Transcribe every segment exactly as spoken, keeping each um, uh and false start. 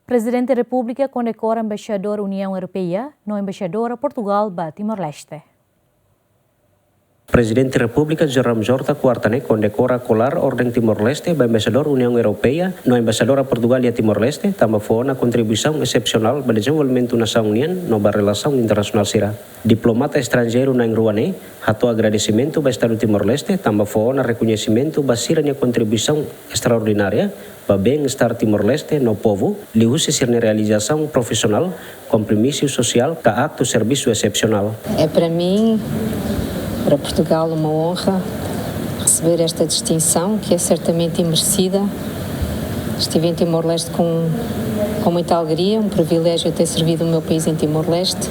Prezidente Repúblika kondekora Embaixadór Uniaun Europeia no Embaixadora Portugál ba Timor-Leste. Prezidente Repúblika José Ramos Horta kuarta ne'e kondekora kolar Orden Timor-Leste ba Embaixadór Uniaun Europeia no Embaixadora Portugál iha Timor-Leste, tanba fó ona kontribuisaun esepsionál ba dezenvolvimentu nasaun nian no ba relasaun internasionál sira. Diplomata estranjeiru na'in rua ne'e hato'o agradesimentu ba Estadu Timor-Leste, tanba fó ona rekoñesimentu ba sira-nia kontribuisaun estraordinária ba bem-estar Timor-Leste no povu, liuhusi sira-nia realizasaun profisionál, kompromisu sosiál ka aktu servisu esepsionál. É para mim, para Portugal, uma honra receber esta distinção, que é certamente imerecida. Estive em Timor-Leste com, com muita alegria, um privilégio ter servido o meu país em Timor-Leste.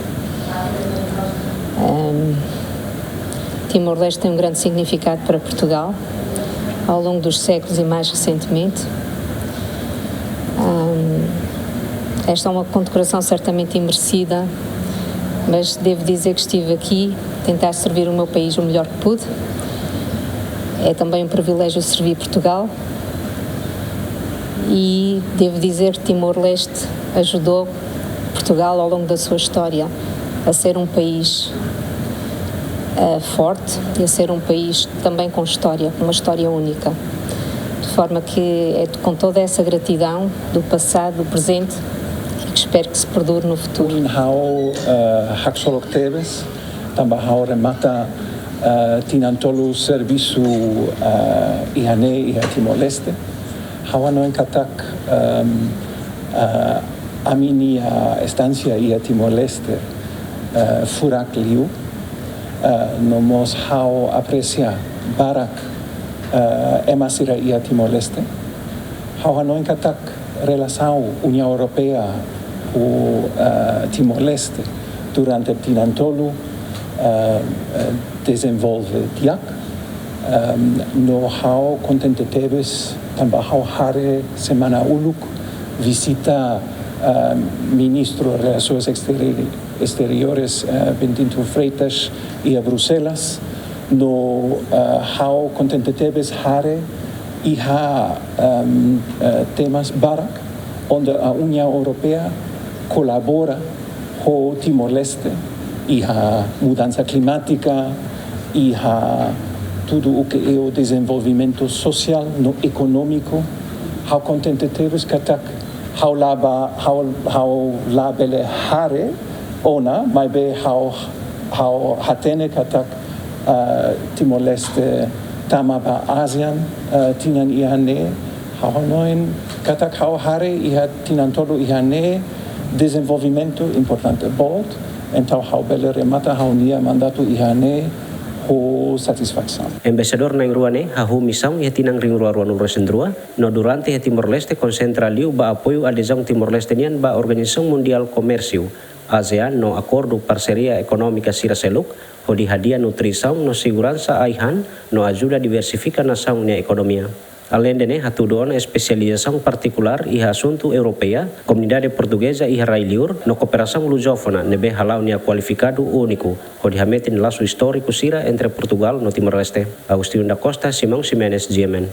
Ahm, Timor-Leste tem um grande significado para Portugal, ao longo dos séculos e mais recentemente. Ahm, esta é uma condecoração certamente imerecida, mas devo dizer que estive aqui a tentar servir o meu país o melhor que pude. É também um privilégio servir Portugal e devo dizer que Timor-Leste ajudou Portugal ao longo da sua história a ser um país, eh, forte e a ser um país também com história, com uma história única. De forma que é com toda essa gratidão do passado, do presente e que espero que se perdure no futuro. Ohin ha'u, eh, haksolok tebes, tanba ha'u remata, eh, tinan tolu servisu, eh, iha ne'e iha Timor-Leste. Ha'u hanoin katak, ehm, eh, ami-nia estánsia iha Timor-Leste, eh, furak liu, eh, no mós ha'u apresia barak, eh, ema sira iha Timor-Leste. Ha'u hanoin katak relasaun Uniaun Europeia ho, eh, Timor-Leste durante tinan tolu, eh, eh, dezenvolve di'ak. Ehm, no ha'u kontente tebes, tanba ha'u haree semana uluk vizita, ehm, Ministru Relasoens Exteri-, Exteriores, eh, Bento Freitas iha Bruxelas. No, eh, ha'u kontente tebes haree iha, ehm, eh, temas barak onde a Uniaun Europeia kolabora ho Timor-Leste iha mudansa klimátika, iha tudu o que é o dezenvolvimentu sosiál no ekonómiku. Ha'u kontente tebes katak ha'u la ba, ha'u, ha'u la bele haree ona, maibé ha'u, ha'u hatene katak, ah, Timor-Leste tama ba ASEAN, ah, tinan iha ne'e. Ha'u hanoin katak ha'u haree iha tinan tolu iha ne'e dezenvolvimentu importante boot, entaun ha'u bele remata ha'u-nia mandatu iha ne'e ho satisfasaun. Embaixadór na'in rua ne'e hahú misaun iha tinan rihun rua ruanulu resin rua, no durante iha Timor-Leste konsentra liu ba apoiu adezaun Timor-Leste nian ba Organizasaun Mundiál Komérsiu, ASEAN, no akordu parseria ekonómika sira seluk, hodi hadi'a nutrisaun no seguransa ai-han, no ajuda diversifika nasaun nia ekonomia. Aleinde ne'e, hatudu ona espesializasaun partikulár iha asuntu europeia, komunidade portugeza iha rai-liur, no kooperasaun luzófona, ne'ebé hala'o nia kualifikadu úniku, hodi hametin lasu istóriku sira entre Portugál no Timor-Leste. Agostinho da Costa, Simão Ximenes, G M N.